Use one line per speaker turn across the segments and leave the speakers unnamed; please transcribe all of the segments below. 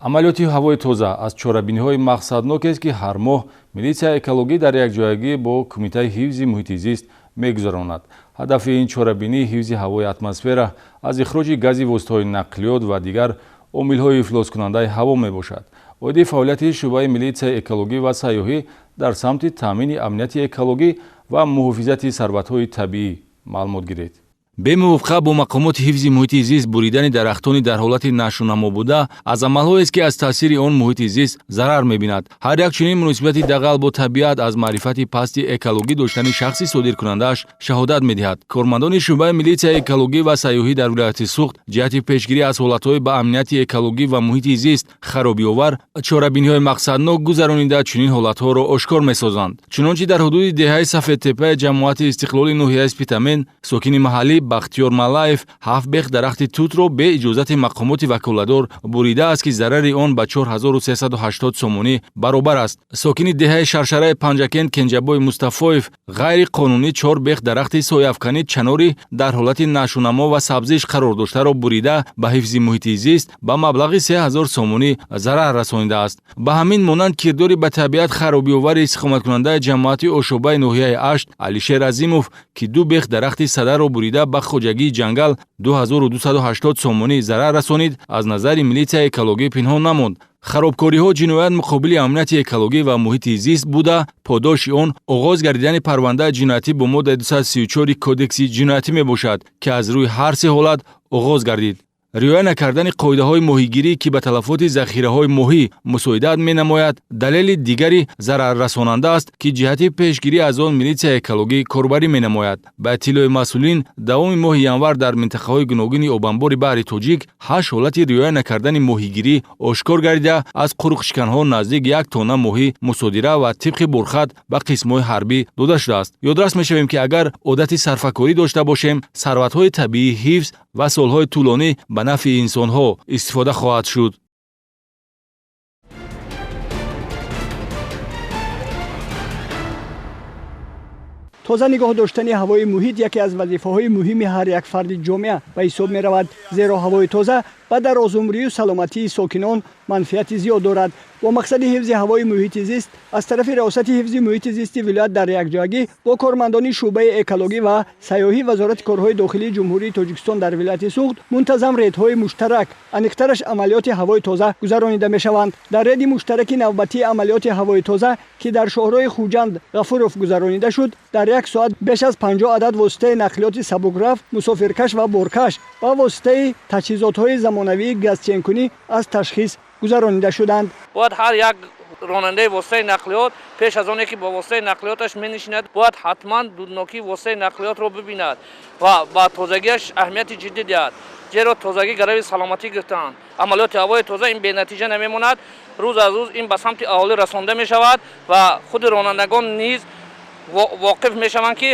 Амалиёти ҳавои тоза аз чорабиниҳои мақсаднокест, ки ҳар моҳ милитсияи экологӣ дар якҷоягӣ бо Кумитаи ҳифзи муҳити зист мегузаронад. Ҳадафи ин чорабинӣ ҳифзи ҳавои атмосфера аз ихроҷи гази воситаҳои нақлиёт ва дигар омилҳои ифлоскунандаи ҳаво мебошад. Оиди фаъолияти шӯъбаи милитсияи экологӣ ва сайёҳӣ дар самти таъмини амнияти экологӣ ва муҳофизати сарватҳои табиӣ маълумот гиред. Бемувофиқа бо мақомоти ҳифзи муҳити зист буридани дарахтони дар ҳолати нашъунамо буда аз амалҳоест, ки аз таъсири он муҳити зист зарар мебинад. Ҳар як чунин муносибати дағал бо табиат аз маърифати пасти экологӣ доштани шахси содиркунандааш шаҳодат медиҳад. Кормандони шӯъбаи милитсияи экологӣ ва сайёҳӣ дар вилояти Суғд ҷиҳати пешгирӣ аз ҳолатҳои ба амнияти экологӣ ва муҳити зист харобиовар чорабиниҳои мақсаднок гузаронида, чунин ҳолатҳоро ошкор месозанд. Чунончи дар ҳудуди деҳаи Сафедтепаи ҷамоати Истиқлоли ноҳияи Спитамен сокини маҳаллӣ Бахтиёр Маллаев 7 бех дарахти тутро бе иҷозати мақомоти ваколадор буридааст, ки зарари он ба 4380 сомонӣ баробар аст. Сокини деҳаи Шаршараи Панҷакент Кенҷабой Мустафоев ғайриқонунӣ 4 бех дарахти сояафкани чанорӣ дар ҳолати нашъунамо ва сабзиш қарор доштаро бурида, ба ҳифзи муҳити зист ба маблағи 3000 сомонӣ зарар расонидааст. Ба ҳамин монанд кирдори ба табиат харобиовари истиқоматкунандаи ҷамоати Ошобаи ноҳияи Ашт Алишер Азимов, ки 2 бех дарахти садаро бурида ба хоҷагии ҷангал 2280 сомонӣ зарар расонид, аз назари милитсияи экологӣ пинҳон намонд. Харобкориҳо ҷиноят муқобили амнияти экологӣ ва муҳити зист буда, подоши он оғоз гардидани парвандаи ҷиноятӣ бо моддаи 234 Кодекси ҷиноятӣ мебошад, ки аз рӯи ҳар се ҳолат оғоз гардид. Риоя накардани қоидаҳои моҳигирӣ, ки ба талафоти захираҳои моҳӣ мусоидат менамояд, далели дигари зараррасонанда аст, ки ҷиҳати пешгирӣ аз он милитсияи экологӣ корбарӣ менамояд. Ба иттилои масъулин, давоми моҳи январ дар минтақаҳои гуногуни обанбори баҳри Тоҷик 8 ҳолати риоя накардани моҳигирӣ ошкор гардида, аз қурӯқшиканҳо наздик 1 тонна моҳӣ мусодира ва тибқи бурхат ба қисмҳои ҳарбӣ дода шудааст. Ёдрас мешавем, ки агар одати сарфакорӣ дошта бошем, сарватҳои табиӣ ҳифз ва солҳои тӯлонӣ ба нафъи инсонҳо истифода хоҳад шуд.
Тоза нигоҳ доштани ҳавои муҳит яке аз вазифаҳои муҳими ҳар як фарди ҷомеа ба ҳисоб меравад, зеро ҳавои тоза ба дарозумрию саломатии сокинон манфиати зиёд дорад. Бо мақсади ҳифзи ҳавои муҳити зист аз тарафи Раёсати ҳифзи муҳити зисти вилоят дар якҷоягӣ бо кормандони шӯъбаи экологӣ ва сайёҳӣ Вазорати корҳои дохилии Ҷумҳурии Тоҷикистон дар вилояти Суғд мунтазам рейдҳои муштарак, аниқтараш амалиёти ҳавои тоза гузаронида мешаванд. Дар рейди муштараки навбатии амалиёти ҳавои тоза, ки дар шоҳрои Хуҷанд Ғафуров гузаронида шуд, дар як соат беш аз 50 адад воситаи нақлиёти сабукраф, мусофиркаш ва боркаш ва воситаи таҷҳизотҳои замонавии газченкунӣ аз ташхис гузаронида шуданд.
Бояд ҳар як ронандаи воситаи нақлиёт пеш аз оне ки бо воситаи нақлиёташ менишинад, бояд ҳатман дуднокии воситаи нақлиётро бибинад ва ба тозагиаш аҳамияти ҷиддӣ диҳад, зеро тозагӣ гарави саломатӣ гирифтаанд. Амалиёти ҳавои тоза ин бенатиҷа намемонад, рӯз аз рӯз ин ба самти аҳолӣ расонда мешавад ва худи ронандагон низ воқиф мешаванд, ки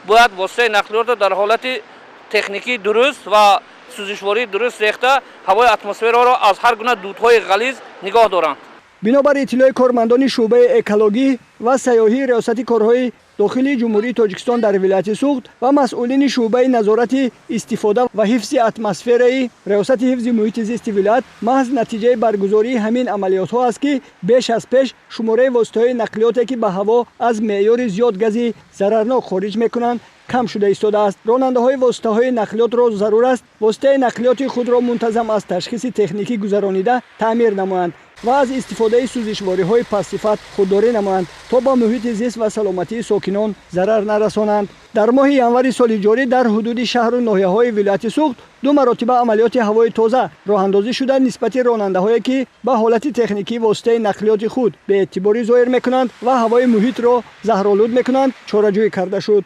бояд воситаи нақлиётро дар ҳолати техникии дуруст ва сӯзишвории дуруст рехта, ҳавои атмосфераро аз ҳар гуна дудҳои ғализ нигоҳ доранд.
Бинобар иттилои кормандони шӯъбаи экологӣ ва сайёҳии Раёсати корҳои дохилии Ҷумҳурии Тоҷикистон дар вилояти Суғд ва масъулини шӯъбаи назорати истифода ва ҳифзи атмосфераи Раёсати ҳифзи муҳити зисти вилоят, маҳз натиҷаи баргузории ҳамин амалиётҳо аст, ки беш аз пеш шумораи воситаҳои нақлиёте, ки ба ҳаво аз меъёри зиёд гази зарарнок хориҷ мекунанд, кам шуда истодааст. Ронандаҳои воситаҳои нақлиётро зарур аст воситаи нақлиёти худро мунтазам аз ташхиси техникӣ гузаронида таъмир намоянд ва аз истифодаи сӯзишвориҳои пастсифат худдорӣ намоянд, то ба муҳити зист ва саломатии сокинон зарар нарасонанд. Дар моҳи январи соли ҷорӣ дар ҳудуди шаҳру ноҳияҳои вилояти Суғд 2 маротиба амалиёти ҳавои тоза роҳандозӣ шуда, нисбати ронандаҳое, ки ба ҳолати техникии воситаи нақлиёти худ беэътиборӣ зоҳир мекунанд ва ҳавои муҳитро заҳролуд мекунанд, чораҷӯӣ карда шуд.